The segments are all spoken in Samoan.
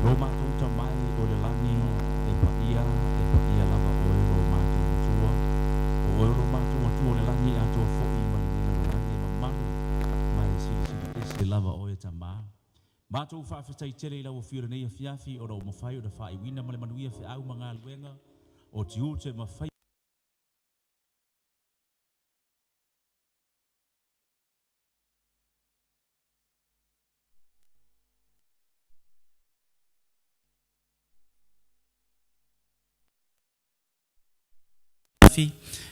Lo matou Tama e o le lagi, e paia, e paia lava Oe lo matou Matua. O Oe o lo matou Atua o le lagi atoa foi ma lenei lalolagi e mamalu ma e silisili ese lava Oe Tama. Matou faafetai tele i lau afio i lenei afiafi ona ua mafai ona faaiuina ma le manuia feau ma galuega o tiute ma faiva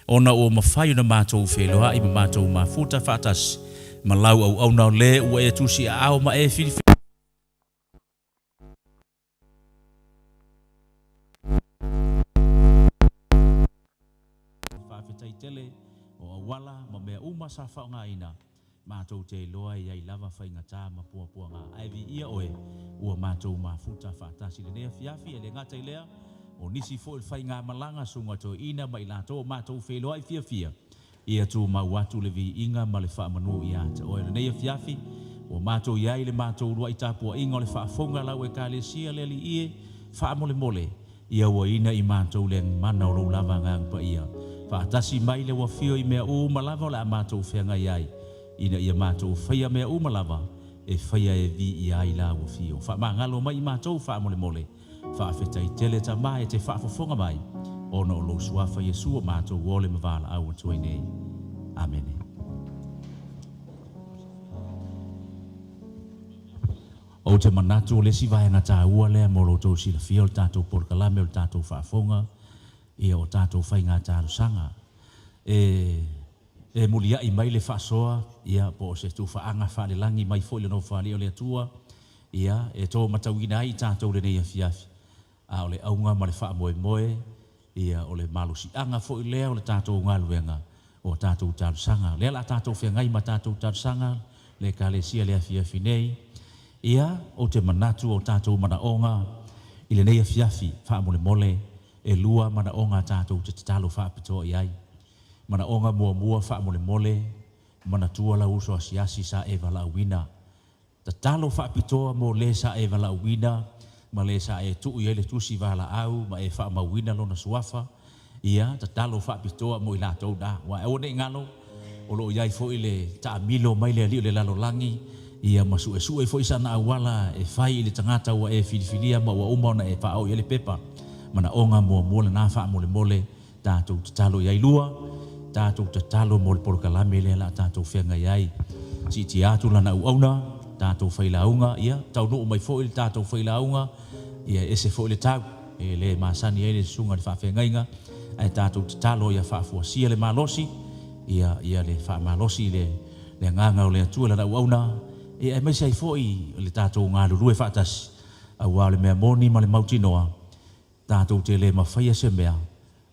ona ua mafai ona matou feiloai ma matou mafuta faatasi ma lau auauna o le ua e tusiaao ma e filifili. Faafetai tele o auala ma mea uma sa faaaogaina, matou te iloa e i ai lava faigata ma puapuaga. Ae viia oe ua matou mafuta faatasi i lenei afiafi. E le gata i lea, o nisi foi o le faigamalaga, susuga toeaina ma i latou o matou feiloai fiafia, ia tumau atu le viiga ma le faamanu ia te oe. I lenei afiafi, ua matou i ai i le matou uluai tapuaiga o le faafofoga a lau Ekalesia le Alii e, faamolemole, ia uaina i matou le mana o lou lava Agaga Paia. Faatasi mai le ua afio i mea uma lava o le a matou feagai ai, ina ia matou faia mea uma lava e faia e viia ai lau afio. Faamagalo mai i matou faamolemole. Faafetai tele Tama e te faafofoga mai, ona o lou suafa Iesu o matou ole ma valaau atu ai nei. Amene. Ou te manatu o le isi vaega taua lea mo lo outou silafia o le tatou polokalame o le tatou faafofoga, ia o tatou faiga talosaga. E e muliai mai le faasoa, ia po o se tufaaga faalelagi mai foi le Nofoalii o le Atua, ia e to matauina ai i tatou lenei afiafi. A o le auga ma le faamoemoe, ia o le malosiaga foi lea o le tatou galuega o tatou talosaga. O lea o le a tatou feagai ma tatou talosaga le Ekalesia i le afiafi nei. Ia, ou te manatu o tatou manaoga i lenei afiafi, faamolemole, e lua manaoga tatou te tatalo faapitoa i ai. Manaoga muamua faamolemole, manatua lau uso asiasi sa e valaauina. Tatalo faapitoa mo le sa e valaauina ma le sa e tuu i ai le tusi valaau ma e faamauina lona suafa. Ia, tatalo faapitoa mo i latou na. Aua aua ne i galo, o lo o i ai foi le taamilo mai le alii o le lalolagi, ia ma suesue foi sana auala e fai i le tagata ua e filifilia ma ua uma ona e faaoo i ai le pepa. Manaoga muamua lena faamolemole tatou tatalo i ai. Lua, tatou tatalo mo le polokalame lea o le a tatou feagai ai. Siitia atu lana auauna, tatou failauga, ia, taunuu mai foi le tatou failauga, ia e ese foi le tau, e le masani ai le susuga i le faafeagaiga, ae tatou tatalo ia faafuasia le malosi, ia, ia le faamalosi le, le agaga o le Atua i lana auauna, ia aemaise ai foi le tatou galulue faatasi, aua o le mea moni ma le mautinoa, tatou te le mafaia se mea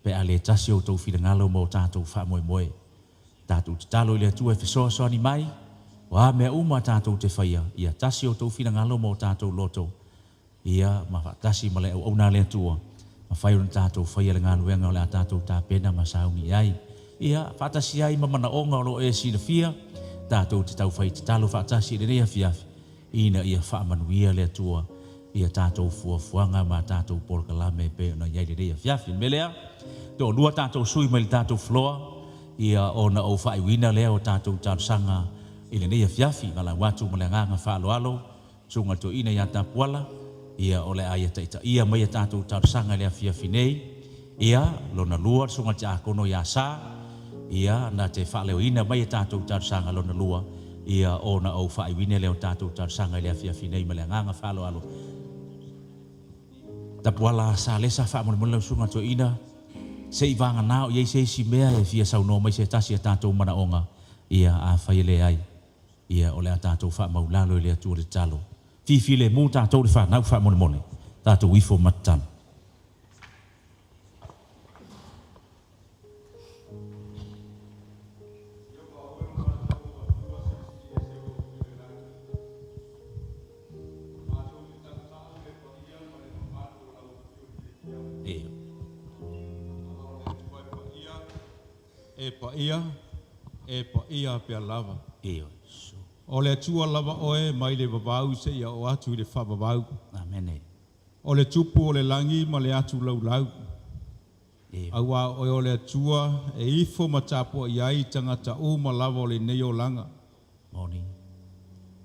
pe a le tasi o outou finagalo ma o tatou faamoemoe. Tatou tatalo i le Atua e fesoasoani mai, o a mea uma tatou te faia, ia tasi o outou finagalo ma o tatou loto, ia ma faatasi ma le auauna a le Atua, mafai ona tatou faia le galuega o le a tatou tapena ma sauni i ai. Ia faatasi ai ma manaoga o lo o e silafia, tatou te taufai tatalo faatasi i lenei afiafi, ina ia faamanuia le Atua i a tatou fuafuaga ma a tatou polokalame e pei ona i ai lenei afiafi. O le mea lea, toalua tatou sui mai le tatou floor, ia ona ou faaiuina lea o tatou talosaga i lenei afiafi. Valaau atu ma le agaga faaaloalo, Susuga i le Toeaina ia Tapuala, ia o le a ia taitaia mai a tatou talosaga i le afiafi nei. Ia, lona lua, le Susuga i le Tiakono ia Sa, ia, na te faaleoina mai a tatou talosaga lona lua, ia ona ou faaiuina lea o tatou talosaga i le afiafi nei ma le agaga faaaloalo. Tapuala Salesa, faamolemole lau Susuga i le Toeaina, se i vagana o i ai se isi mea e fia saunoa mai se tasi i a tatou manaoga, ia, afai e leai, ia o le a tatou faamaulalo i le Atua le tatalo. Fifilemu tatou le fanau faamolemole, tatou ifo ma tatalo. E paia, e paia pea lava. O le Atua lava oe mai le vavau seia oo atu i le faavavau. Amene. O le Tupu o le lagi ma le atu laulau. Auā o Oe o le Atua e ifo ma tapuai ai tagata uma lava o lenei olaga.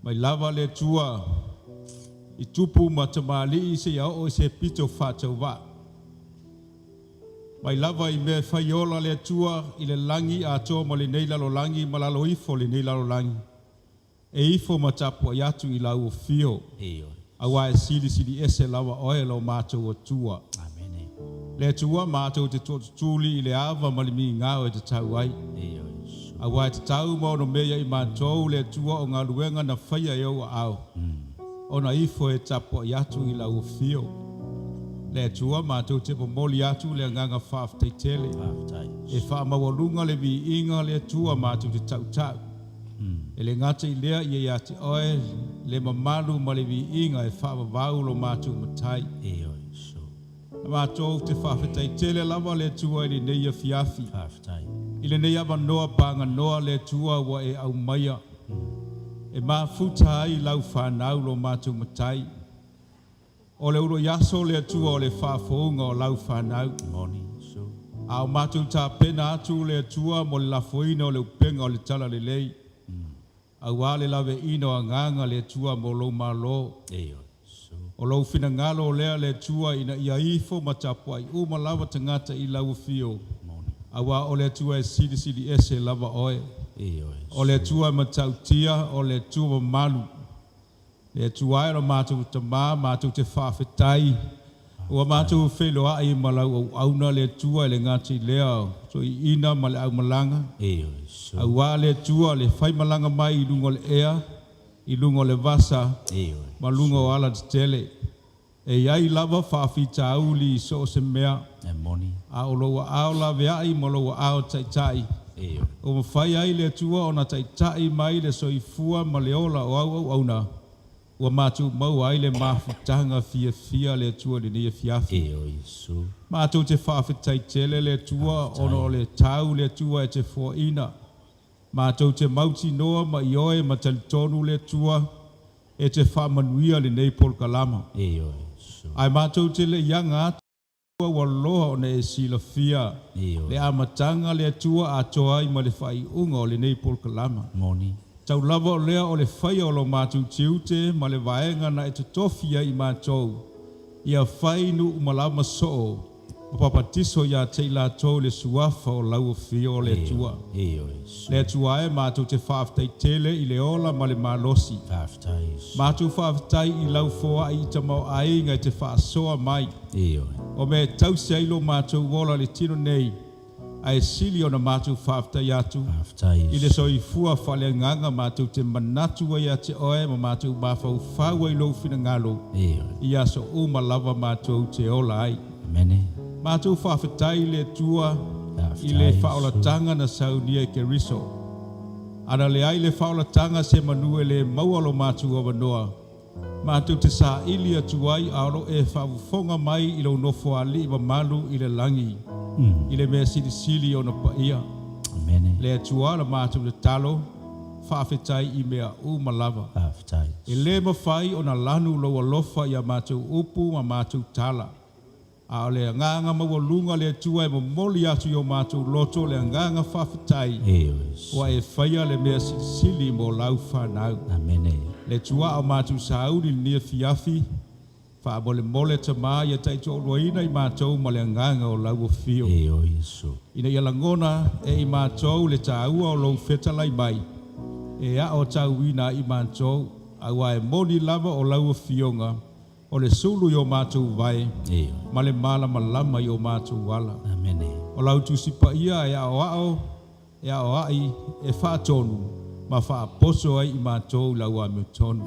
Mai lava le Atua i tupu ma tamalii seia oo i se pito faatauvaa. Mai lava i mea e fai ola le Atua i le lagi atoa ma lenei lalolagi ma lalo ifo o lenei lalolagi, e ifo ma tapuai atu i lau afio, auā e silisili ese lava Oe lo matou Atua. Le Atua matou te tootutuli i le ava ma le migao e tatau ai. Auā e tatau ma onomea ia i matou le Atua o galuega na faia e ou aao, ona ifo e tapuai atu i lau afio. Le Atua matou te momoli atu le agaga faafetai tele. E faamaualuga le viiga le Atua matou te tautau. E le gata i lea ia ia te Oe le mamalu ma le viiga e faavavau lo matou Matai. Na matou te faafetai tele lava le Atua i lenei afiafi. I lenei avanoa paganoa le Atua ua e aumaia. E mafuta ai lau fanau lo matou Matai. O le uluai aso le Atua o le faafouga o lau fanau. A o matou tapena atu le Atua mo le lafoina o le upega o le talalelei. Auā le laveaiina o agaga le Atua mo lou Malo. O lou finagalo o lea le Atua ina ia ifo ma tapuai uma lava tagata i lau afio. Auā o le Atua e silisili ese lava Oe. O le Atua e matautia, o le Atua mamalu. Le Atua e o matou Tamā, matou te faafetai. Ua matou feiloai ma lau auauna le Atua e le gata i lea toeaiina ma le aumalaga. Auā le Atua le faimalaga mai i luga o le ea, i luga o le vasa, ma luga o alatetele. E i ai lava faafitauli i so o se mea. A o lou aao laveai ma lou aao taitai. Ua mafai ai le Atua ona taitai mai le soifua ma le ola o au auauna. Ua matou maua ai le mafutaga fiafia le Atua i lenei afiafi. Matou te faafetai tele le Atua ona o le tau le Atua e te foaina. Matou te mautinoa ma ioe ma talitonu le Atua e te faamanuia lenei polokalama. Ae matou te le i aga atu ua loa ona e silafia le amataga le Atua atoa ai ma le faaiuga o lenei polokalama. Tau lava o lea o le faia o lo matou tiute ma le vaega na e totofi ai i matou, ia fai nuu ma lama soo ma papatiso ia te i latou le suafa o lau afio o le Atua. Le Atua e matou te faafetai tele i le ola ma le malosi. Matou faafetai i lau foai i tamaoaiga e te faasoa mai. O mea e tausi ai lo matou ola i le tino nei, ae sili ona matou faafetai atu i le soifua faaleagaga matou te manatu ai ia te Oe ma matou mafaufau ai i lou finagalo i aso uma lava matou te ola ai. Matou faafetai i le Atua i le faaolataga na saunia e Keriso. Ana leai le faaolataga se manu e le maua lo matou avanoa, matou te saili atu ai a o lo o e faafofoga mai i lou nofoalii mamalu i le lagi, i le mea silisili ona paia. Le Atua la matou tatalo, faafetai i mea uma lava. E le mafai ona lanu lou alofa ia matou upu ma matou tala. A o le agaga maualuga le Atua e momoli atu i o matou loto le agaga faafetai ua e faia le mea silisili mo lau fanau. Le Atua o matou sauni i lenei afiafi, faamolemole Tamā ia taitoaluaina i matou ma le agaga o lau afio. Ina ia lagona e i matou le taua o lou fetalai mai, e aotauina ai i matou, auā e moni lava o lau afioga, o le sulu i o matou vae ma le malamalama i o matou ala. O lau Tusi Paia e aoao, e aoai, e faatonu ma faaposo ai i matou i lau amiotonu.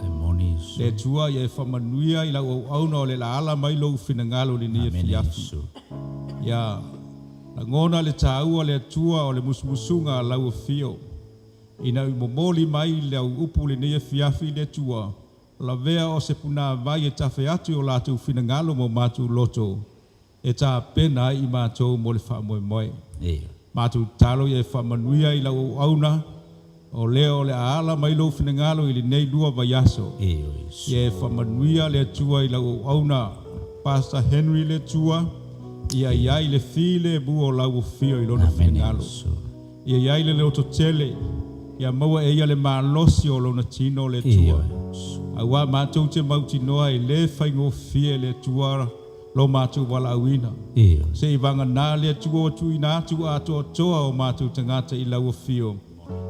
Le Atua ia e faamanuia i lau auauna o le laala mai lou finagalo i lenei afiafi. Ia lagona le taua le Atua o le musumusuga a lau afio. Ina ia momoli mai lau upu i lenei afiafi le Atua, lavea o se punāvai e tafe atu i o latou finagalo ma o matou loto, e tapena ai i matou mo le faamoemoe. Matou tatalo ia e faamanuia i lau auauna, o lea o le a ala mai lou finagalo i lenei 2 vaiaso. Ia e faamanuia le Atua i lau auauna. Pastor Henry le Atua, ia i ai le filemu o lau afio i lona finagalo. Ia i ai le lototele, ia maua e ia le malosi o lona tino le Atua. Auā matou te mautinoa e lē faigofie le Atua lo matou valaauina. Se i vagana le Atua ua tuuina atu atoatoa o matou tagata i lau afio,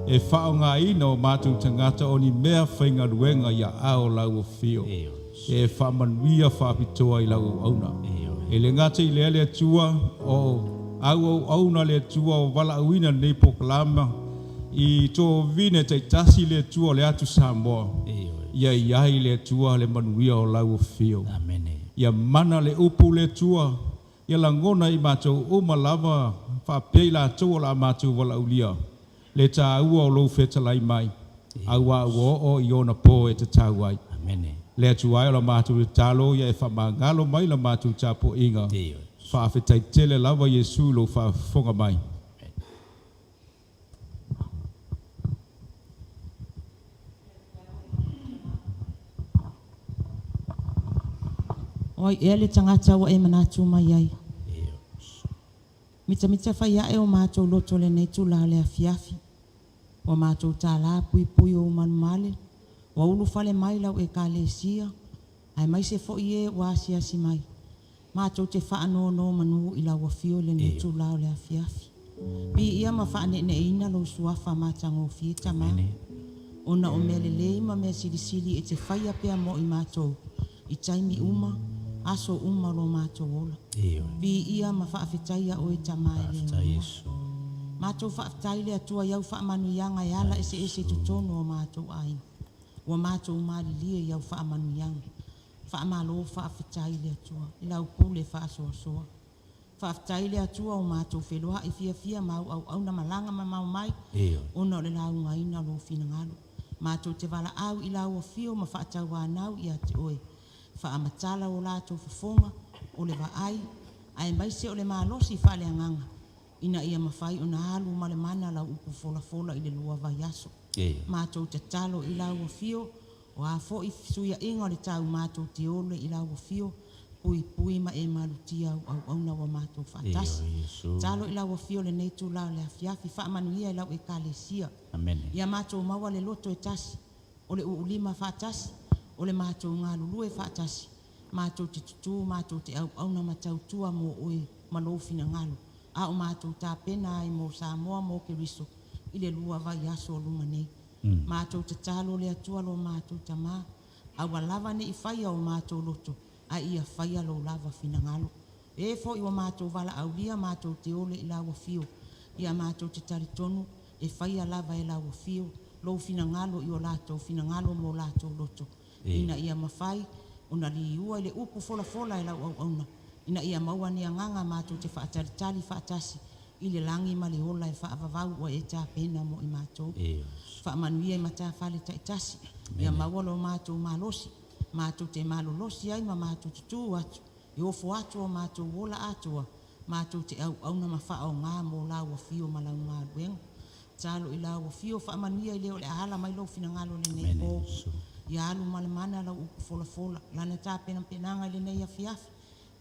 e faaaogaina o matou tagata o ni mea faigaluega i aao o lau afio, e faamanuia faapitoa i lau auauna. E le gata i lea le Atua, o au auauna le Atua o valaauina lenei polokalama i tovine taitasi le Atua o le atu Samoa, ia i ai le Atua le manuia o lau afio. Ia mana le upu le Atua, ia lagona i matou uma lava faapea i latou o le a matou valaaulia le tāua o lou fetalai mai, auā ua oo i ona po e tatau ai. Le Atua e o la matou tatalo ia e faamagalo mai la matou tapuaiga. Faafetai tele lava Iesu i lou faafofoga mai. O ai ea le tagata ua e manatu mai ai? Mitamita fai ae o matou loto i lenei itula o le afiafi, ua matou tālā puipui o ou manumale, ua ulufale mai lau Ekalesia, aemaise foi e ua asiasi mai, matou te faanonomanu i lau afio i lenei itula o le afiafi. Viia ma faaneeneeina lou suafa matagofie, Tamā, ona o mea lelei ma mea silisili e te faia pea mo i matou i taimi uma, aso uma o lo matou ola. Viia ma faafetaia oe, Tamā e le ganoa. Matou faafetai le Atua i au faamanuiaga e ala eseese i totonu o matou aiga. Ua matou malilie i au faamanuiaga. Faamalo faafetai i le Atua i lau pule faasoasoa. Faafetai le Atua ua matou feiloai fiafia ma au auauna malaga mamao mai ona o le laugaina o lou finagalo. Matou te valaau i lau afio ma faatauanau ia te oe. Faamatala o latou fofoga, o le vaai, aemaise o le malosi faaleagaga ina ia mafai ona alu ma le mana lau upu folafola i le lua vaiaso. Matou tatalo i lau afio, o a foi fesuiaiga o le tau matou te ole i lau afio, puipui ma e malutia au auauna ua matou faatasi. Tatalo i lau afio i lenei itula o le afiafi, faamanuia i lau Ekalesia. Ia matou maua le loto e tasi, o le uulima faatasi, o le matou galulue faatasi, matou te tutū matou te auauna ma tautua mo oe ma lou finagalo, a o matou tapena ai mo Samoa mo Keriso i le lua vaiaso o luma nei. Matou tatalo le Atua lo matou Tamā, aua lava ne i faia o matou loto, ae ia faia lou lava finagalo. E foi ua matou valaaulia matou te ole i lau afio, ia matou te talitonu e faia lava e lau afio lou finagalo i o latou finagalo mo latou loto, ina ia mafai ona liua i le upu folafola e lau auauna, ina ia maua ni agaga matou te faatalitali faatasi i le lagi ma le ola e faavavau ua e tapena mo i matou. Faamanuia i matafale taitasi, ia maua lo matou malosi, matou te malolosi ai ma matou tutū atu, e ofo atu o matou ola atoa, matou te auauna ma faaoga mo lau afio ma lau galuega. Tatalo i lau afio, faamanuia i le o le a ala mai lou finagalo i lenei po. Ia alu ma le mana lau upu folafola, lana tapenapenaga i lenei afiafi,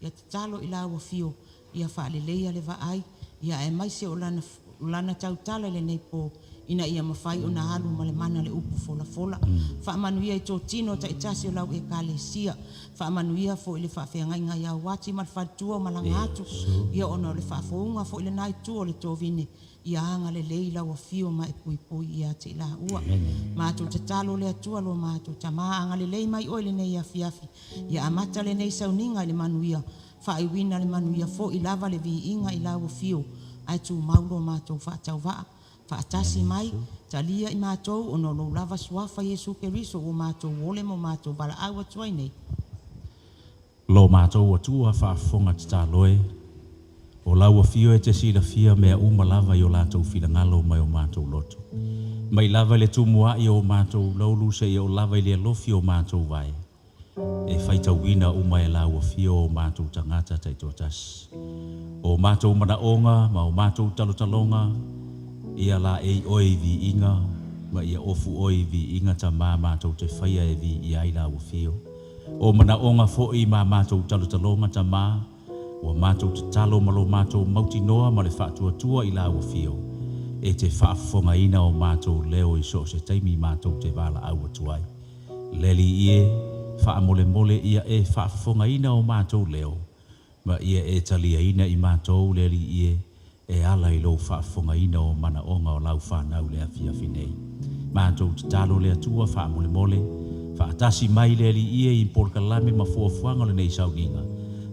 ia tatalo i lau afio, ia faaleleia le vaai, ia aemaise o lana, lana tautala i lenei po, ina ia mafai ona alu ma le mana le upu folafola. Faamanuia i totino taitasi o lau Ekalesia, faamanuia foi i le faafeagaiga ia Uati ma le faletua o malaga atu, ia ona o le faafouga foi lena itu o le tovine, ia agalelei lau afio ma e puipui ia te i laua. Matou tatalo le Atua lo matou Tamā, agalelei mai oe i lenei afiafi, ia amata lenei sauniga i le manuia, faaiuina le manuia foi lava le viiga i lau afio, ae tumau lo matou faatauvaa. Faatasi mai, talia i matou ona o lou lava suafa Iesu Keriso ua matou ole ma matou valaau atu ai nei. Lo matou Atua faafofoga tatalo e, o lau afio e te silafia mea uma lava i o latou finagalo mai o matou loto. Mai lava i le tumuai o matou laulu seia oo lava i le alofi o matou vae, e faitauina uma e lau afio o matou tagata taitoatasi. O matou manaoga ma o matou talotaloga, ia laei oe i viiga, ma ia ofu oe i viiga Tamā matou te faia e viia ai lau afio. O manaoga foi ma a matou talotaloga Tama, ua matou tatalo ma lo matou mautinoa ma le faatuatua i Lau Afio, e te faafofogaina o matou leo i so o se taimi matou te valaau atu ai. Le Alii e, faamolemole ia e faafofogaina o matou leo, ma ia e taliaina i matou, le Alii e, e ala i lou faafofogaina o manaoga o lau fanau i le afiafi nei. Matou tatalo le Atua faamolemole, faatasi mai le Alii e i polokalame ma fuafuaga o lenei sauniga,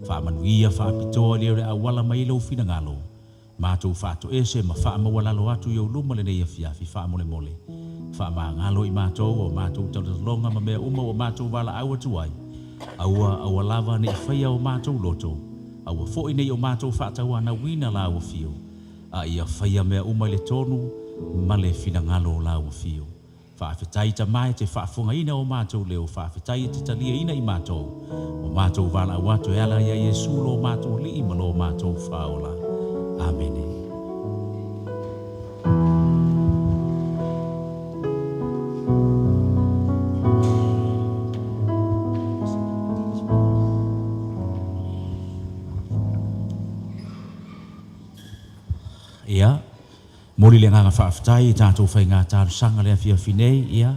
faamanuia faapitoa i le o le auala mai ai lou finagalo, matou faatoese ma faamaualalo atu i ou luma lenei afiafi faamolemole, faamagalo i matou o matou talotaloga ma mea uma ua matou valaau atu ai, aua, aua lava ne i faia o matou loto, aua foi ne i o matou faatauanauina Lau Afio, a ia faia mea uma i le tonu ma le finagalo o Lau Afio. Faafetai Tama e te faafofogaina o matou leo, faafetai e te taliaina i matou, o matou valaau atu e ala ia Iesu lo matou Alii ma lo matou Faaola. Amene. Ia, momoli le agaga faafetai i tatou faiga talosaga le afiafi nei, ia,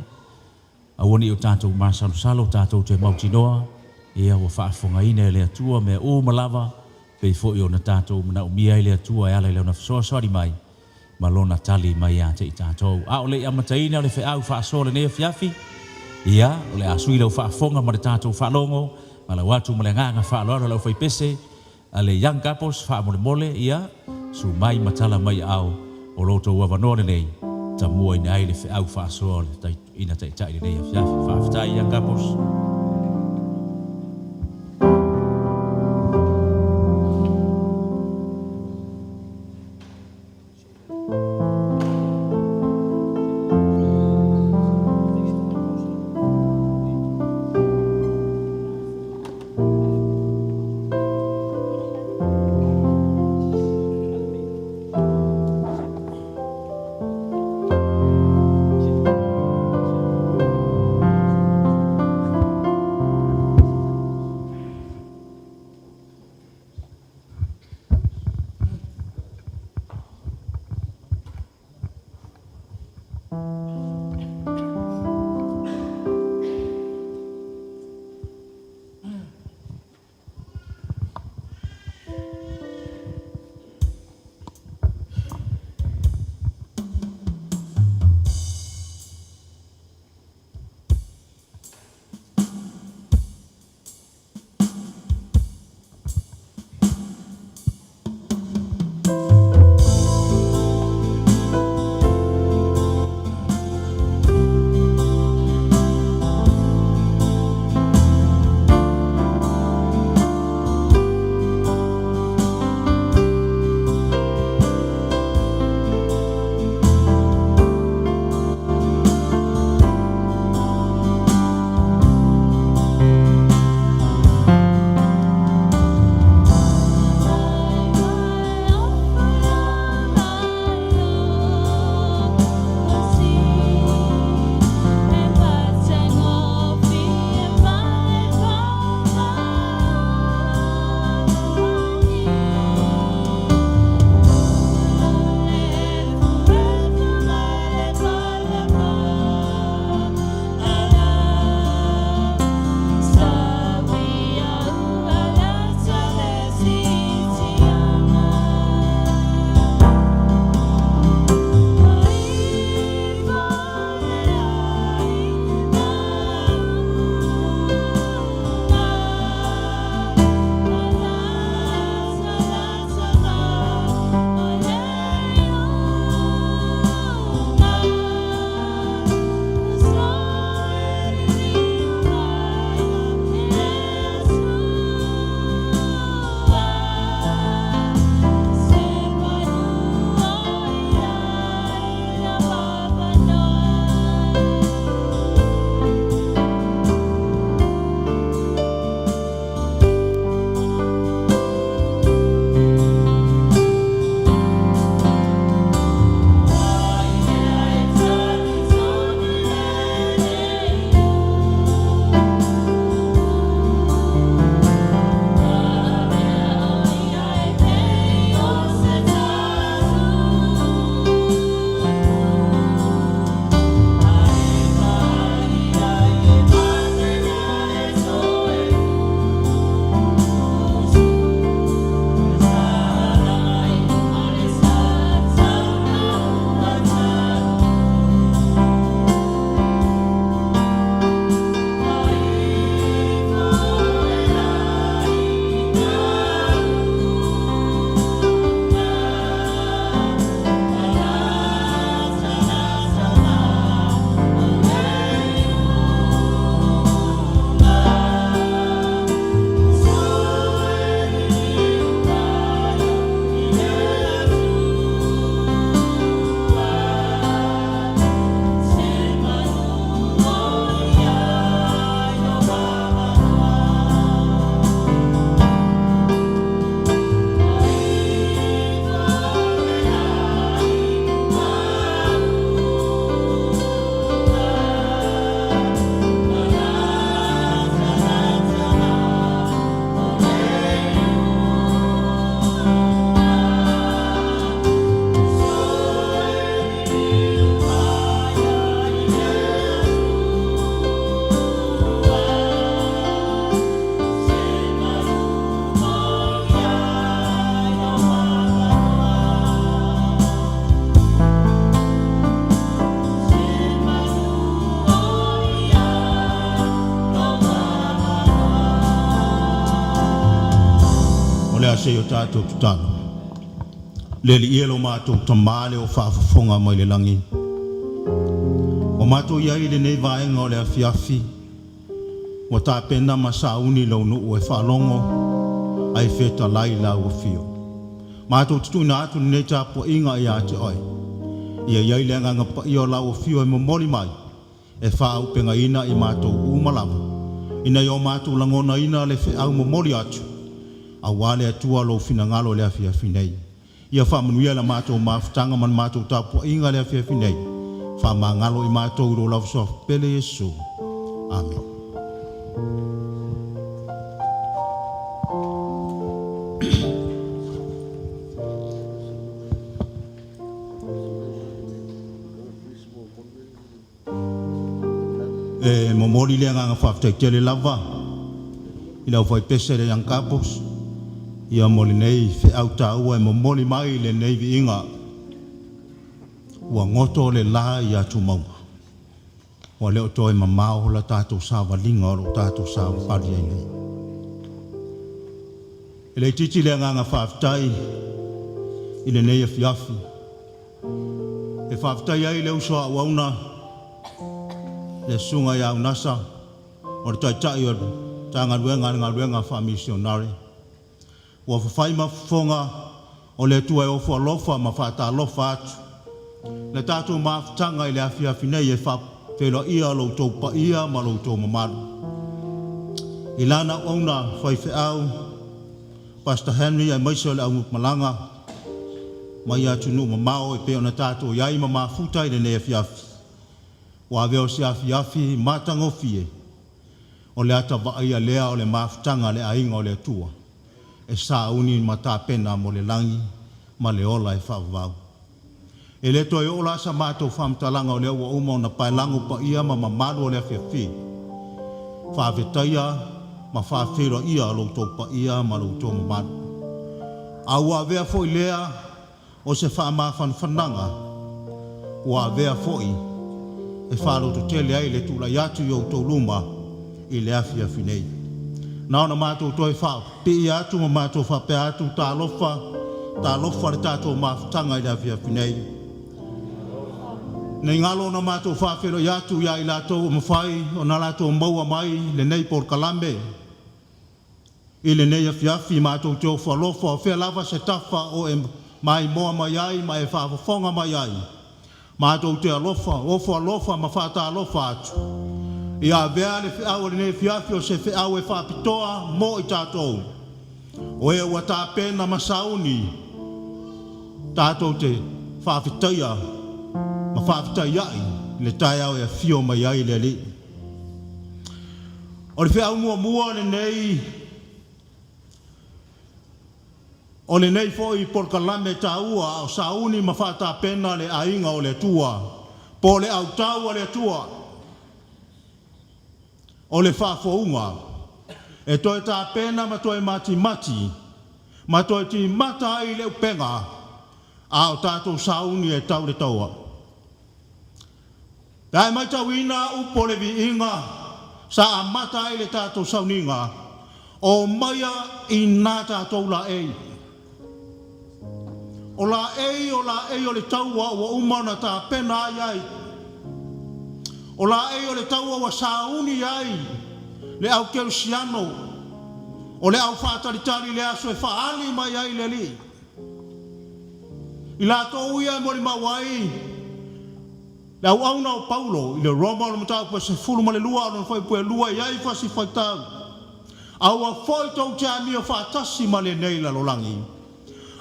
aua ne i o tatou masalosalo tatou te mautinoa, ia, ua faafofogaina e le Atua mea uma lava, pei foi ona tatou manaomia ai le Atua e ala i Lona fesoasoani mai ma Lona tali mai ia te i tatou. A o le i amataina le feau faasoa lenei afiafi, ia, o le a sui lau faafofoga ma le tatou faalogo, ma lau atu ma le agaga faaaloalo i le aufaipese, A le Young Couples faamolemole ia su mai ma tala mai aao o lo outou avanoa lenei tamuaina ai le feau faasoa o le ina taitai lenei afiafi. Faafetai Young Couples. a se i o tatou tatalo. Le Alii e lo matou Tama le o faafofoga mai le lagi. Ua matou i ai i lenei vaega o le afiafi, ua tapena ma sauni lou nuu e faalogo ae fetalai lau afio. Matou te tuuina atu lenei tapuaiga ia te oe. Ia i ai le agaga paia o lau afio e momoli mai e faaaupegaina i matou uma lava, ina ia o matou lagonaina le feau momoli atu, aua le Atua lou finagalo i le afiafi nei. Ia faamanuia la matou mafutaga ma le matou tapuaiga i le afiafi nei. Faamagalo i matou i lo lava suafa pele Iesu. Amen. E momoli le agaga faafetai tele lava i le aufaipese le Young Couples ia mo lenei feau taua e momoli mai lenei viiga. Ua goto le la i atumauga. Ua le o toe mamao la tatou savaliga o lo o tatou savavali ai nei. E le itiiti le agaga faafetai i lenei afiafi. E faafetai ai le uso a auauna, le susuga ia Unasa, o le taitai o le Matagaluega a le Galuega Faamisionare. Ua fafai ma fofoga o le Atua e ofo alofa ma faatalofa atu. Le tatou mafutaga i le afiafi nei e faafeiloaia lo outou paia ma lo outou mamalu. I lana auauna faifeau, Pastor Henry aemaise o le aumalaga mai atunuu mamao e pei ona tatou i ai ma mafuta i lenei afiafi. Ua avea o se afiafi matagofie o le ata vaaia lea o le mafutaga a le aiga o le Atua e sauni ma tapena mo le lagi ma le ola e faavavau. E le toe oo la sa matou faamatalaga o lea ua uma ona paelago paia ma mamalu o le afiafi. Faafetaia ma faafeiloaia lo outou paia ma lo outou mamalu. A ua avea foi lea o se faamafanafanaga, ua avea foi e faalototele ai le tulai atu i outou luma i le afiafi nei. Na ona matou toe faapipii atu ma matou faapea atu, talofa, talofa le tatou mafutaga i le afiafi nei. Nei galo ona matou faafeiloai atu ia i latou ua mafai ona latou maua mai lenei polokalame i lenei afiafi. Matou te ofo alofa o fea lava se tafa o e maimoa mai ai ma e faafofoga mai ai. Matou te alofa, ofo alofa ma faatalofa atu. Ia avea le feau o lenei afiafi o se feau e faapitoa mo i tatou. O e ua tapena ma sauni, tatou te faafetaia ma faafetaiai le taeao e afio mai ai le Alii. O le feau muamua lenei, o lenei foi polokalame taua a o sauni ma faatapena le aiga o le Atua, po o le autau a le Atua, o le faafouga, e toe tapena ma toe matimati, ma toe timata ai le upega, a o tatou sauni e tau le taua. Pe a e matauina upu o le viiga sa amata ai le tatou sauniga, o maia i nā tatou laei. O laei o laei o le taua ua uma ona tapena ai ai. O laei o le taua ua sauni ai le au kerisiano, o le au faatalitali le aso e faali mai ai le Alii. I latou ia e molimau ai le auauna o Paulo i le Roma o le mataupu e 12 o lona fuaiupu e 2 i ai fasi faitau. Aua foi tou te amio faatasi ma lenei lalolagi,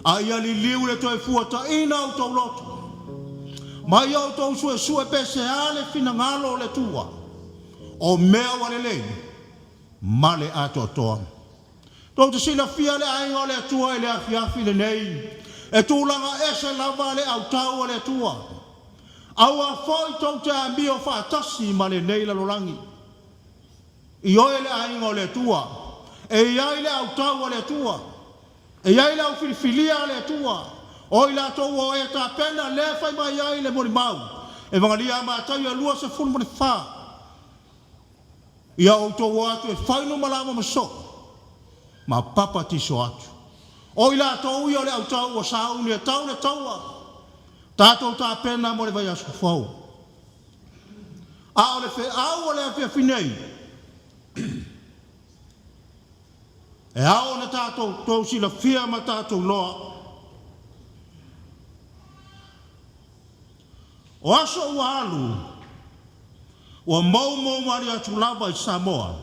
a ia liliu le toe fuataina o outou loto, ma ia outou suesue pe se a le finagalo o le Atua, o mea ua lelei ma le atoatoa. Tou te silafia le aiga o le Atua i le afiafi lenei, e tulaga ese lava le autau o le Atua. Aua foi tou te amio faatasi ma lenei lalolagi. I oe le aiga o le Atua, e i ai le autau o le Atua, e i ai le aufilifilia a le Atua, o i latou o e tapena lea fai mai ai le molimau. Evangelia a Mataio 24. Ia outou o atu e fai numa lava ma soo, ma papatiso atu. O i latou ia o le au tau ua sauni e tau le taua, tatou tapena mo le vaiaso fou. A o le feau o le afiafi nei, e ao ona tatou tou silafia ma tatou iloa, o aso ua alu, ua moumou malie atu lava i Samoa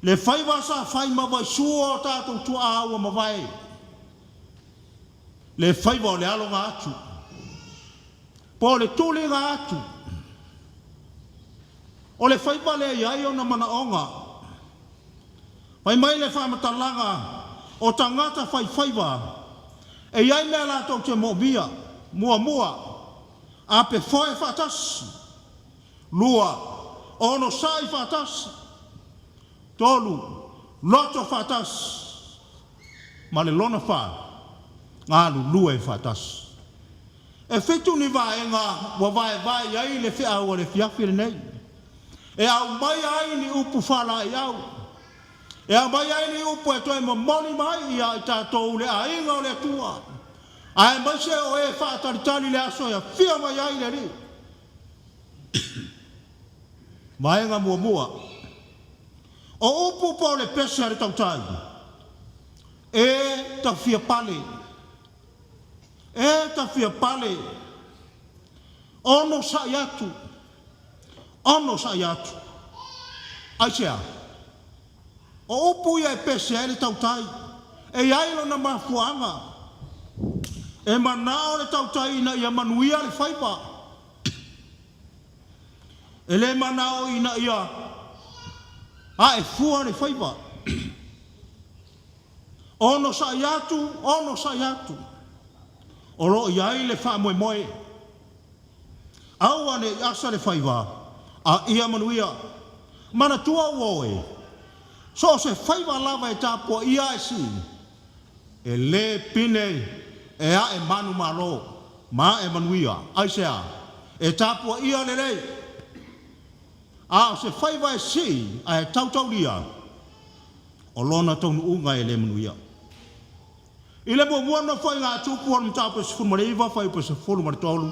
le faiva sa fai ma vaisua o tatou tuaa ua mavae, le faiva o le aloga atu, po o le tuliga atu, o le faiva lea e i ai ona manaoga. Fai mai le faamatalaga o tagata faifaiva e i ai mea latou te moomia. Muamua, apefoe faatasi. 2, onosai faatasi. 3, loto faatasi. Ma le lona 4, galulue faatasi. E 7 ni vaega ua vaevae i ai le feau a le afiafi lenei. E aumai ai ni upu faalaeiau. E aumai ai ni upu e toe momoli mai ia i tatou le aiga o le Atua. Aemaise o e faatalitali le aso e afio mai ai le Alii. Vaega muamua, o upu po o le pese a le tautai, e tafia pale, e tafia pale, onosai atu, onosai atu. Aisea? O upu ia e pese ai le tautai, e i ai lona mafuaaga. E manao le tautai ina ia manuia le faiva. E le manao ina ia aefua le faiva. Onosai atu, onosai atu. O lo o i ai le faamoemoe. Aua ne i asa le faiva, a ia manuia. Manatua ua oe, so o se faiva lava e tapuaia ae sii, e le pine e ae manumalo ma ae manuia. Aisea? E tapuaia lelei. A o se faiva e sii ae tautaulia, o lona taunuuga e le manuia. I le muamua nofoaiga a Tupu o le mataupu e 19 fuaiupu e 13,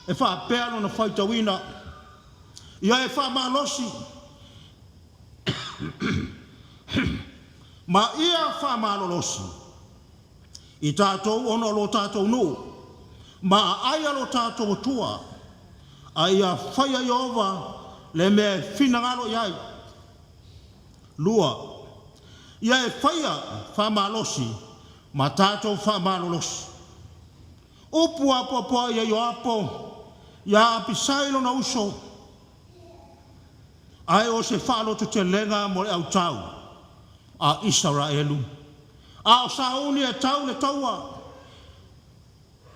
e faapea lona faitauina, ia e faamalosi ma ia faamalolosi i tatou ona o lo tatou nuu, ma aai a lo tatou Atua, a ia faia Ieova le mea e finagalo i ai. 2, ia e faia faamalosi ma tatou faamalolosi. Upu apoapoai ia Ioapo, ia Apisai lona uso, ae o se faalototelega mo le autau a Isaraelu. A o sauni e tau le taua,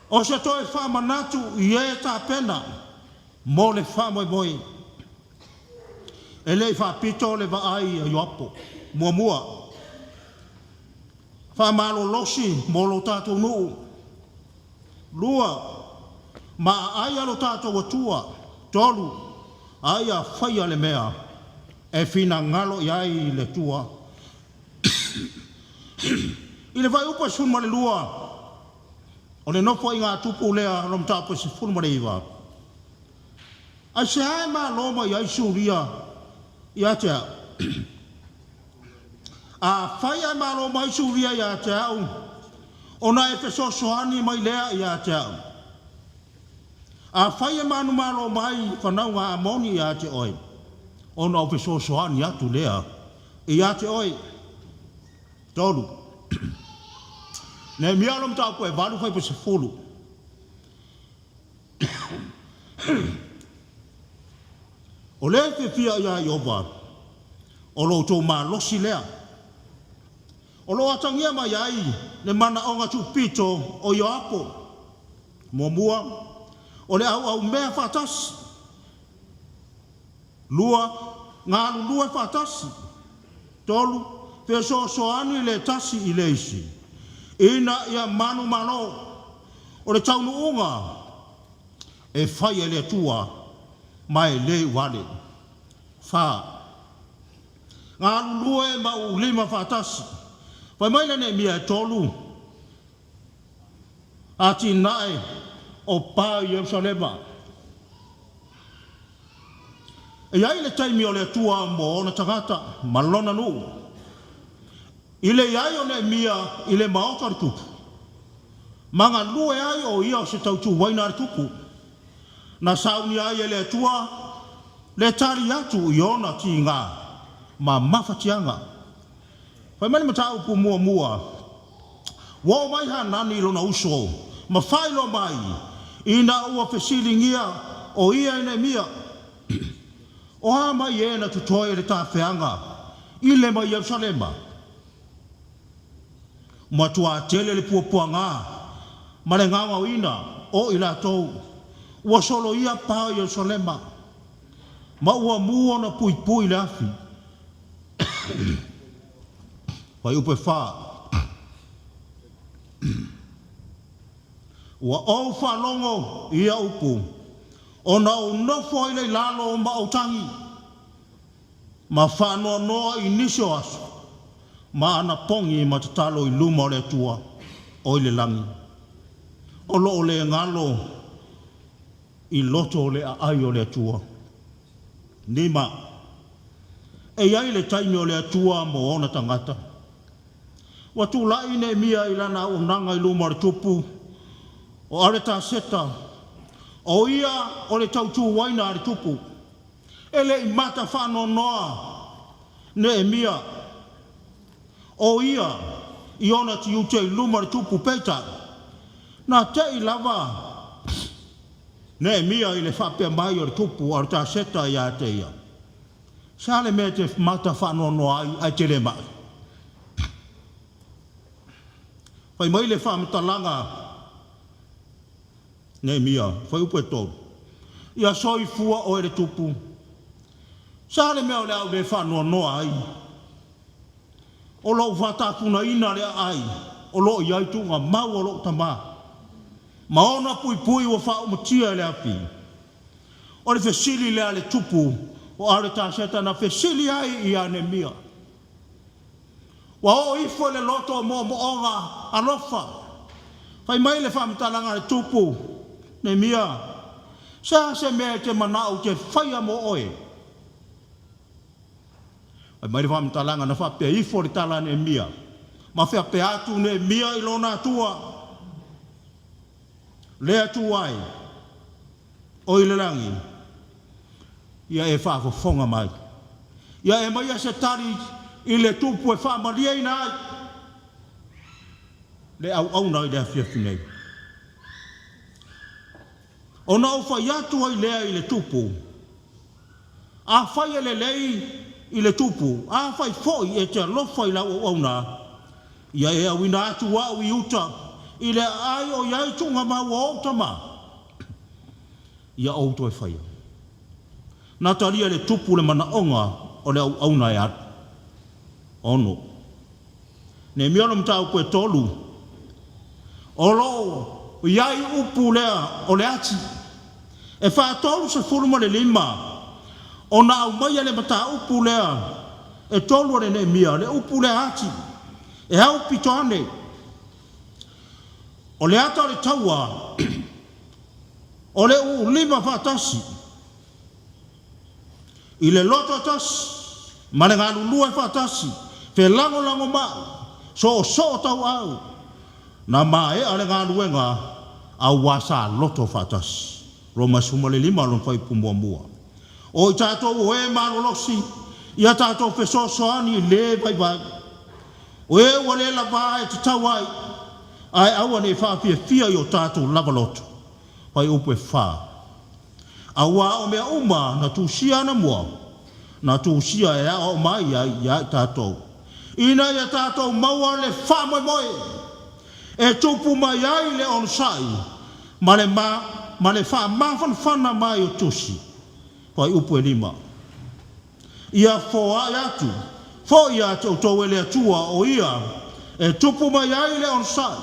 o se toe faamanatu i e tapena mo le faamoemoe. E le i faapito le vaai a Ioapo. Muamua, faamalolosi mo lo tatou nuu. 2, ma aai a lo tatou Atua. 3, a ia faia le mea e finagalo i ai le Atua. I le fuaiupu e 12, o le nofoaiga a Tupu lea o le mataupu e 19, aisea e malo mai ai Suria ia te au? A fai ae malo mai Suria ia te au, ona e fesoasoani mai lea ia te au. A fai e manumalo mai fanauga Amoni ia te oe, ona o fesoasoani atu lea ia te oe. 3, Nehemia o le mataupu e 8 fuaiupu e 10. O le fiafia ia Ieova, o lo outou malosi lea. O lo o atagia mai ai le manaoga tuupito o Ioapo. Muamua, o le auaumea faatasi. 2, galulue faatasi. 3, fesoasoani le tasi i le isi, ina ia manumalo. O le taunuuga e fai e le Atua ma e le uale. 4, galulue ma uulima faatasi. Fai mai le Neemia e 3 atinae o pa i Ierusalema. E i ai le taimi o le Atua mo ona tagata ma lona nuu. I le i ai o Neemia i le maota o le tupu, ma galue ai o ia o se tautuaina a le tupu, na saunia ai e le Atua le tali atu i ona tiga ma mafatiaga. Fai mai le mataupu muamua, ua oo mai Hanani i lona uso ma faailoa mai ina ua fesiligia o ia e Neemia, o a mai e na totoe i le tafeaga i le mai Ierusalema. Matua tele le puapuaga ma le gaogaoina o i latou ua soloia pa o Ierusalema ma ua mu ona puipui le afi. Fuaiupu e 4. Ua ou faalogo i ia upu, ona ou nofo ai lea i lalo ma ou tagi, ma faanoanoa i nisi o aso, ma anapogi ma tatalo i luma o le Atua o i le lagi. O loo le galo i loto o le aai o le Atua. 5. E i ai le taimi o le Atua mo ona tagata. Ua tulai Neemia i lana auaunaga i luma o le tupu o Aretaseta, o ia o le tautuaina a le tupu. E le i mata faanoanoa Neemia, o ia i ona tiute i luma o le tupu, peitai, na tei lava Neemia i le faapea mai o le tupu Aretaseta ia te ia. Sa le mea te mata faanoanoa ai ae te le mai. Fai mai le faamatalaga Neemia, fuaiupu e 3. Ia soifua oe le tupu. Sa le mea o le au le faanoanoa ai. O lou faatapunaina le aai, o loo i ai tuuga mau o lou tamā. Ma ona puipui ua faaumatia e le afi. O le fesili lea a le tupu o Aretaseta na fesili ai ia Neemia. Ua oo ifo i le loto o moomooga alofa. Fai mai le faamatalaga a le tupu, Neemia, se a se mea e te manao te faia mo oe. Fai mai le faamatalaga na faapea ifo le tala a Neemia, ma faapea atu Neemia i lona Atua. Le Atua ai, o i le lagi, ia e faafofoga mai. Ia e maia se tali i le tupu e faamalieina ai le auauna i le afiafi nei. Ona ou fai atu ai lea i le tupu, afai e lelei i le tupu, afai foi e te alofa i lau auauna, ia e auina atu au i uta, i le aai o i ai tuuga mau o ou tama, ia ou toe faia. Na talia le tupu le manaoga o le auauna e alu. 6. Neemia o le mataupu e 3, o loo i ai upu lea o le ati, e 45 ona aumaia le mataupu lea e 3 o le Neemia, le upu lea ati, e au pito ane. O le ata o le taua, o le uulima faatasi, i le loto tasi, ma le galulue faatasi, felagolago mai, soosoo tauau, na maea le galuega auā sa loto faatasi. Roma 15 lona fuaiupu muamua. O i tatou o e malolosi, ia tatou fesoasoani i le vaivai. O e ua le lavā e tatau ai, ae aua ne i faafiafia i o tatou lava loto. Fuaiupu e 4. Auā o mea uma na tusia anamua, na tusia e aoao mai ai ia i tatou. Ina ia tatou maua le faamoemoe, e tupu mai ai le onosai, ma le ma le faamafanafana mai o tusi. Fuaiupu e 5. Ia foai atu, foi ia te outou e le Atua o ia, e tupu mai ai le onosai,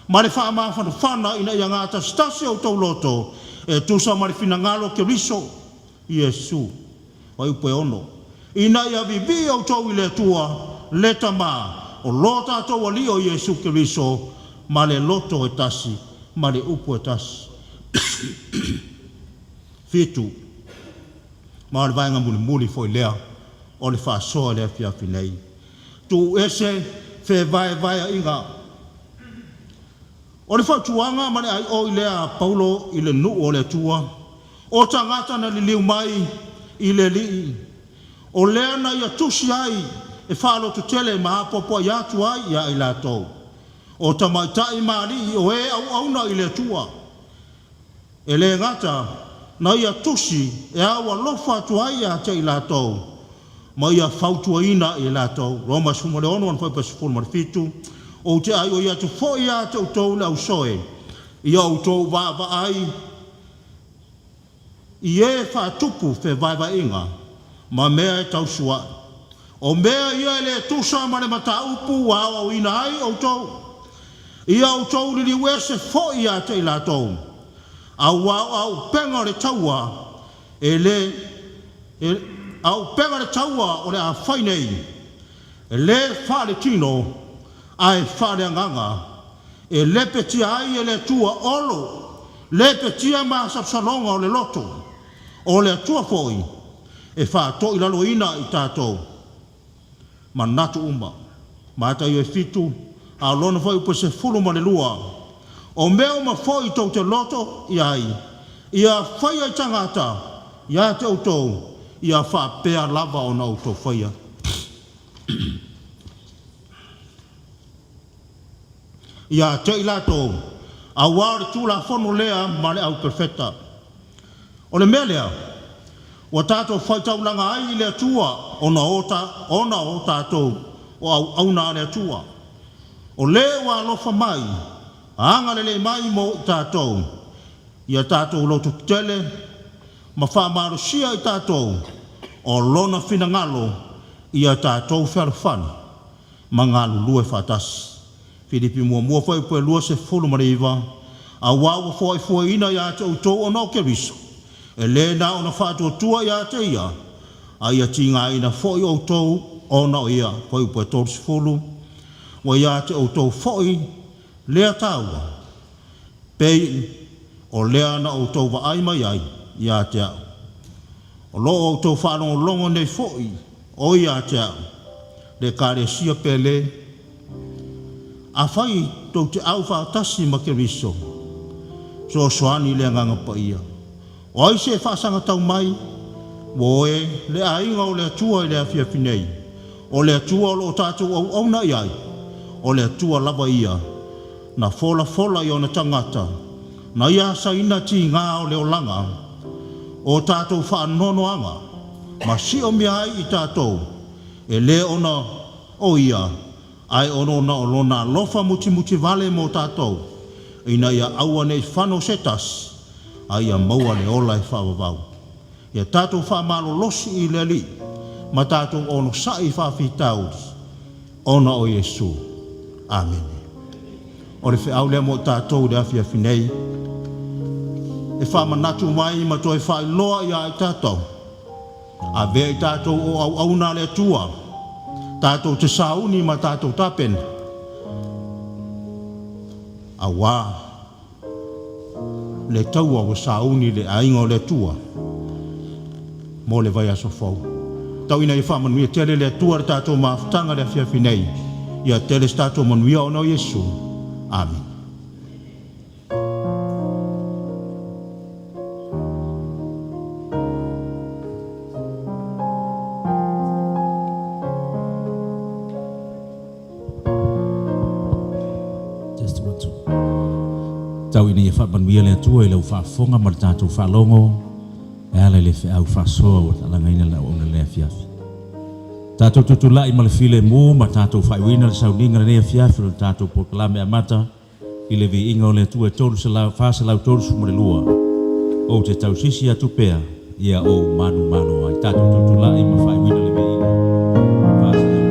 ma le faamafanafana ina ia gatasitasi outou loto, e tusa ma le finagalo o Keriso, Iesu. Fuaiupu e 6. Ina ia vivii outou i le Atua, le Tamā, o lo tātou Alii o Iesu Keriso ma le loto e tasi ma le upu e tasi. 7, ma o le vaega mulimuli foi lea o le faasoa i le afiafi nei. Tuu ese fevaevaeaiga. O le fautuaga ma le aioi lea a Paulo i le nuu o le Atua, o tagata na liliu mai i le Alii, o lea na ia tusi ai e faalototele ma apoapoai atu ai ia i latou. O tamaitai ma alii o e auauna i le Atua. E le gata na ia tusi e au alofa atu ai ia te i latou, ma ia fautuaina i latou. Roma 16, ana 17, ou te aioi atu foi ia te outou le ausoe, ia outou vaavaai i e faatupu fevaevaeaiga ma mea e tausuai. O mea ia e le tusa ma le mataupu ua aoaoina ai outou. Ia outou liliu ese foi ia te i latou. Auā o auupega o le taua e le, e, auupega o le taua o le a fai nei, e le faaletino ae faaleagaga, e lepetia ai e le Atua olo, lepetia masalosaloga o le loto, o le Atua foi e faatoilaloina i tatou manatu uma. Mataio e 7, a o lona foi upu e 12, o mea uma foi tou te loto i ai, ia faia i tagata ia te outou, ia faapea lava ona outou faia. Ia te i latou, auā o le Tulafono lea ma le auperofeta. O le mea lea, ua tatou faitaulaga ai i le Atua ona o, ta, ona o tatou o auauna a le Atua. O le ua alofa mai, agalelei mai mo i tatou, ia tatou lototetele ma faamalosia i tatou o lona finagalo ia tatou fealofani ma galulue faatasi. Filipi muamua foi po e 29, auā ua foaifuaina ia te outou ona o Keriso, e lē na ona faatuatua ia te ia, a ia tigaina foi outou ona o ia. Foi po e 30, ua ia te outou foi lea taua, pei o lea na outou vaai mai ai ia te au. O loo outou faalogologo nei foi o ia te au, le Ekalesia pele. Afai tou te aufaatasi ma Keriso, fesoasoani i le Agaga Paia. O ai se faasagatau mai, ua oe le aiga o le Atua i le afiafi nei. O le Atua o loo tatou auauna i ai, o le Atua lava ia, na folafola i ona tagata, na ia asaina tigā o le olaga, o tatou faanoanoaga, ma siomia ai i tatou, e lē ona o ia, ae ona ona o lona alofa mutimuti vale mo tatou, ina ia aua nei fano se tasi, a ia maua le ola e faavavau. Ia tatou faamalolosi i le Alii, ma tatou onosai i faafitauli, ona o Iesu. Amene. O le feau lea mo tatou i le afiafi nei, e faamanatu mai ma toe faailoa ia i tatou. Avea i tatou o auauna a le Atua, tatou te sauni ma tatou tapena, auā le taua ua sauni le aiga o le Atua mo le vaiaso fou. Tau ina ia faamanuia tele le Atua le tatou mafutaga le afiafi nei. Ia tele se tatou manuia ona o Iesu. Amene. Test 1, 2. Tau ina ia faamanuia le Atua i lau faafofoga ma le tatou faalogo e ala i le feau faasoa ua talagaina le auauna i le afiafi. Tatou tutulai ma le filemu ma tatou faaiuina le sauniga lenei afiafi o le tatou polokalame amata i le viiga o le Atua e 3 432. Ou te tausisi atu pea ia ou manumalo ai. Tatou tutulai ma faaiuina le viiga 430.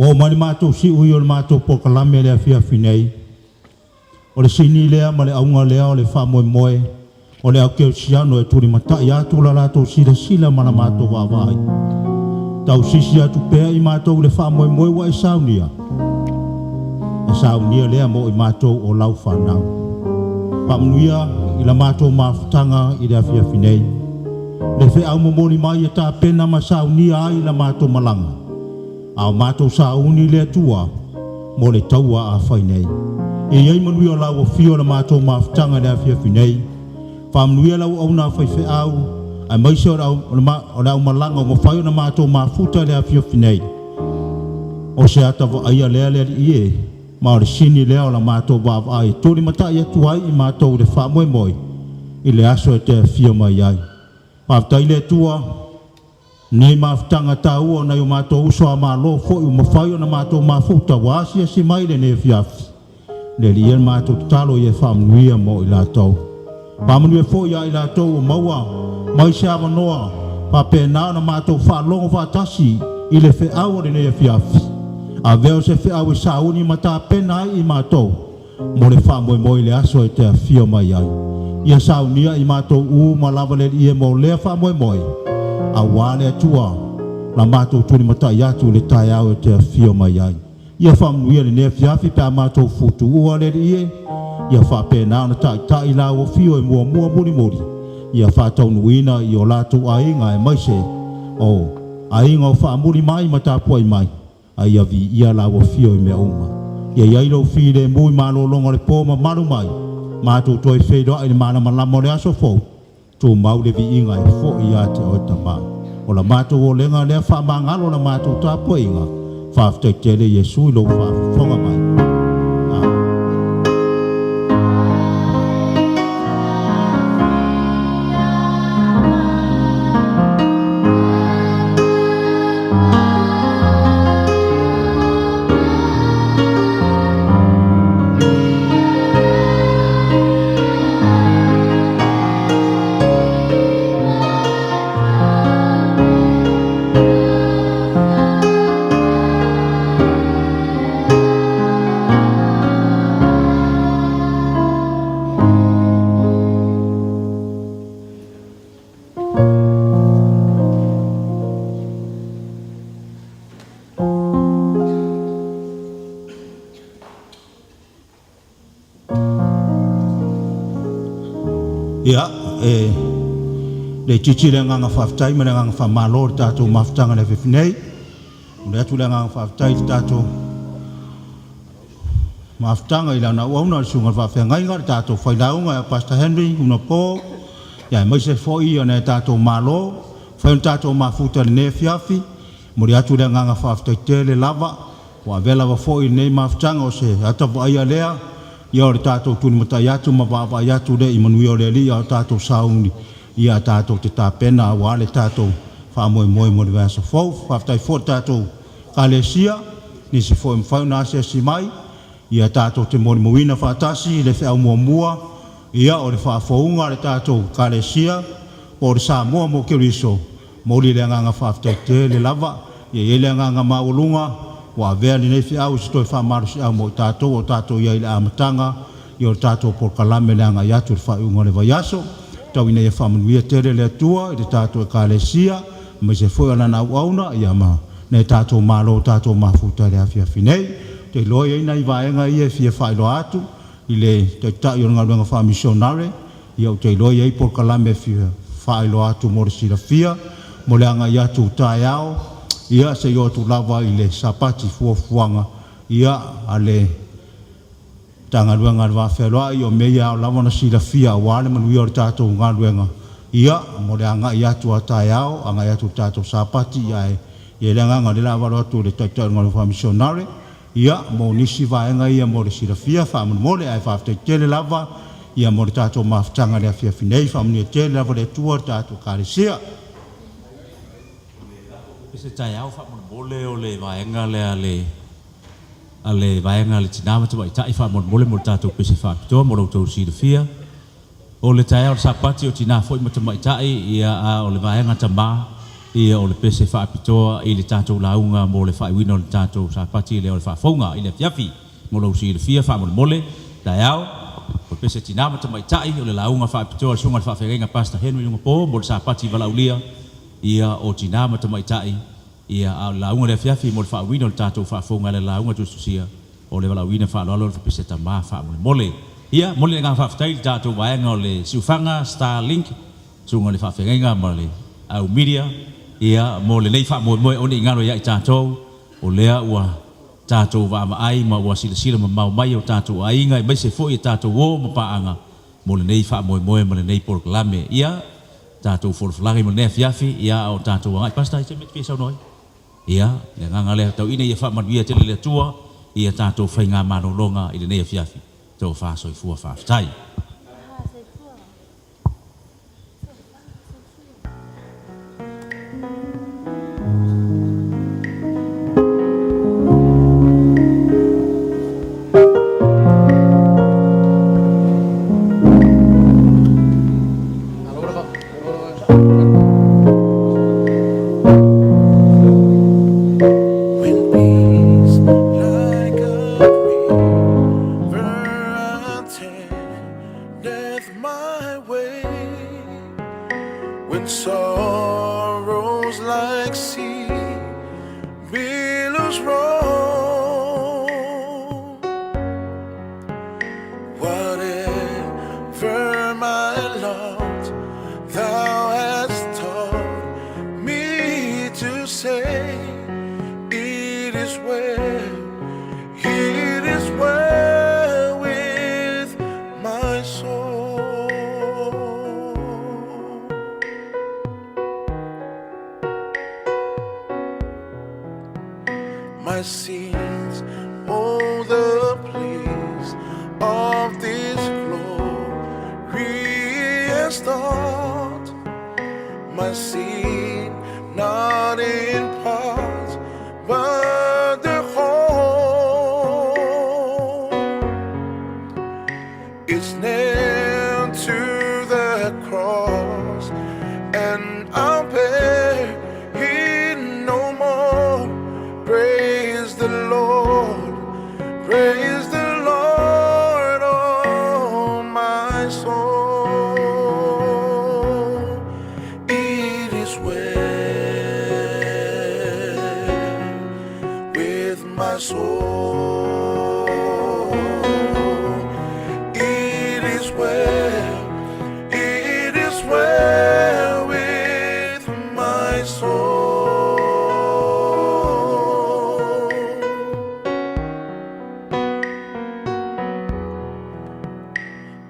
Ua oo mai le matou siui o le matou polokalame i le afiafi nei. O le sini lea ma le auga lea o le faamoemoe o le au kerisiano e tulimatai atu la latou silasila ma la matou vaavaai. Tausisi atu pea i matou i le faamoemoe ua e saunia, e saunia lea mo i matou o lau fanau. Faamanuia i la matou mafutaga i le afiafi nei. Le feau momoli mai e tapena ma saunia ai la matou malaga, a o matou sauni i le Atua mo le taua a fai nei. Ia i ai manuia o lau afio i la matou mafutaga i le afiafi nei. Faamanuia lau auauna faifeau, aemaise o le aumalaga ua mafai ona matou mafuta i le afiafi nei. O se ata vaaia lea le Alii e, ma o le sini lea o la matou vaavaai e tulimatai atu ai i matou i le faamoemoe i le aso e te afio mai ai. Faafetai i le Atua nei mafutaga taua o nai o matou uso a Malo foi ua mafai ona matou mafuta ua asiasi mai lenei afiafi. Le Alii e le matou tatalo ia e faamanuia mo i latou. Faamanuia foi ia i latou ua maua mai se avanoa faapena ona matou faalogo faatasi i le feau o lenei afiafi. Avea o se feau e sauni ma tapena ai i matou mo le faamoemoe i le aso e te afio mai ai. Ia saunia i matou uma lava le Alii e mo lea faamoemoe, aua le Atua la matou tulimatai atu i le taeao e te afio mai ai. Ia faamanuia lenei afiafi pe a matou futuua le Alii e, ia faapena ona taitai lau afio e muamua mulimuli, ia faataunuuina i o latou aiga aemaise o aiga o faamuli mai ma tapuai mai, a ia viia lau afio i mea uma. Ia i ai lou filemu i malologa o le po mamalu mai, matou toe feiloai i le malamalama o le aso fou, tumau le viiga e foi ia te oe Tama. O la matou olega lea faamagalo la matou tapuaiga, faafetai tele Iesu i lou faafofoga mai. Amen. Ia, e le itiiti le agaga faafetai ma le agaga faamalo i le tatou mafutaga i le afiafi nei. Momoli atu le agaga faafetai i le tatou mafutaga i lana auauna, le susuga i le faafeagaiga, le tatou failauga ia Pastor Henry Unapo, ia aemaise foi nai a tatou malo, fai ona tatou mafuta i lenei afiafi. Momoli atu le agaga faafetai tele lava, ua avea lava foi lenei mafutaga o se ata vaaia lea, ia o le tatou tulimatai atu ma vaavaai atu lea i manuia o le Alii a o tatou sauni, ia tatou te tapena aua le tatou faamoemoe mo le vaiaso fou. Faafetai foi i le tatou Ekalesia, nisi foi ua mafai ona asiasi mai, ia tatou te molimauina faatasi le feau muamua, ia o le faafouga a le tatou Ekalesia po o le Samoa mo Keriso. Momoli le agaga faafetai tele lava, ia i ai le agaga maualuga ua avea lenei feau i se toe faamalosiau mo i tatou o tatou i ai i le amataga ia o le tatou polokalame le agai atu i le faaiuga o le vaiaso. Tau ina ia faamanuia tele le Atua i le tatou Ekalesia, aemaise foi o lana auauna ia ma nai tatou malo o tatou mafuta i le afiafi nei. Ou te iloa e i ai nai vaega ia e fia faailoa atu i le Taitai o le galuega faamisionare, ia ou te iloa e i ai polokalame e fia faailoa atu mo le silafia, mo le agai atu taeao, ia se i oo atu lava i le Sapati fuafuaga, ia a le Matagaluega a le Va Fealoai, o mea ia e ao lava ona silafia aua le manuia o le tatou galuega, ia mo le agai atu a taeao, agai atu i le tatou Sapati, ae i ai le agaga o lea o le a valo atu i le Taitai o le galuega faamisionare, ia mo nisi vaega ia mo le silafia faamolemole, ae faafetai tele lava ia mo le tatou mafutaga i le afiafi nei. Faamanuia tele lava le Atua i le tatou Ekalesia. Se taeao faamolemole o le vaega lea a le vaega a le Tina ma Tamaitai faamolemole mo le tatou pese faapitoa mo lo outou silafia. O le taeao o le Sapati o Tina foi ma Tamaitai, ia a o le vaega tama Ia, o le pese faapitoa i le tatou lauga mo le faaiuina o le tatou Sapati lea o le Faafouga i le afiafi. Mo lou silafia faamolemole, taeao, o le pese tina ma tamaitai, o le lauga faapitoa a le Susuga i le Faafeagaiga Pastor Henry Lugapo mo le Sapati valaaulia, ia, o tina ma tamaitai, ia, a o le lauga i le afiafi mo le faaiuina o le tatou Faafouga e ala i le lauga tusitusia, o le valaauina faaaloalo o le pese tama faamolemole. Ia, momoli le agaga faafetai i le tatou vaega o le Siufaga, Starlink, Susuga i le Faafeagaiga ma le au media, ia, mo lenei faamoemoe o ne i galo ia i tatou, o lea ua tatou vaavaai ma ua silasila mamao mai o tatou aiga aemaise foi a tatou uo ma paaga mo lenei faamoemoe ma lenei polokalame. Ia, tatou folafolaga mo lenei afiafi, ia, a o tatou agai. Pastor, i se mea e te fia saunoa ai? Ia, le agaga lea, tau ina ia faamanuia tele le Atua i a tatou faigamalologa i lenei afiafi. Tofa soifua faafetai. When peace like a river attendeth my way, when sorrows like sea billows roll, whatever my lot, thou hast taught me to say, it is well, it is well with my soul. My sins, oh, the place of this glorious thought, my sin not in part, but the whole is nailed to the cross, and I'll bear it no more. Praise the Lord, praise the Lord, oh my soul. It is well with my soul. It is well, it is well with my soul.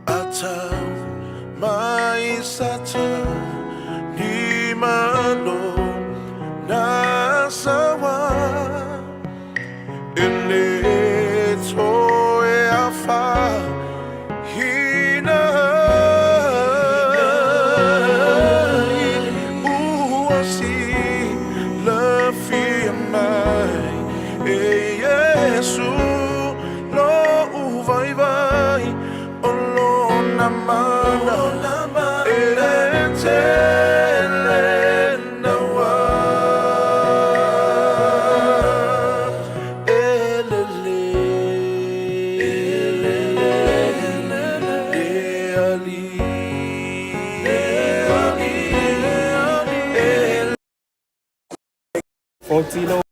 Atau mai sata ni malo nasawa ele toe afa hina ua si la fia mai e Iesu lo uvai vai o lona mana e tele naua elele le ali le ali.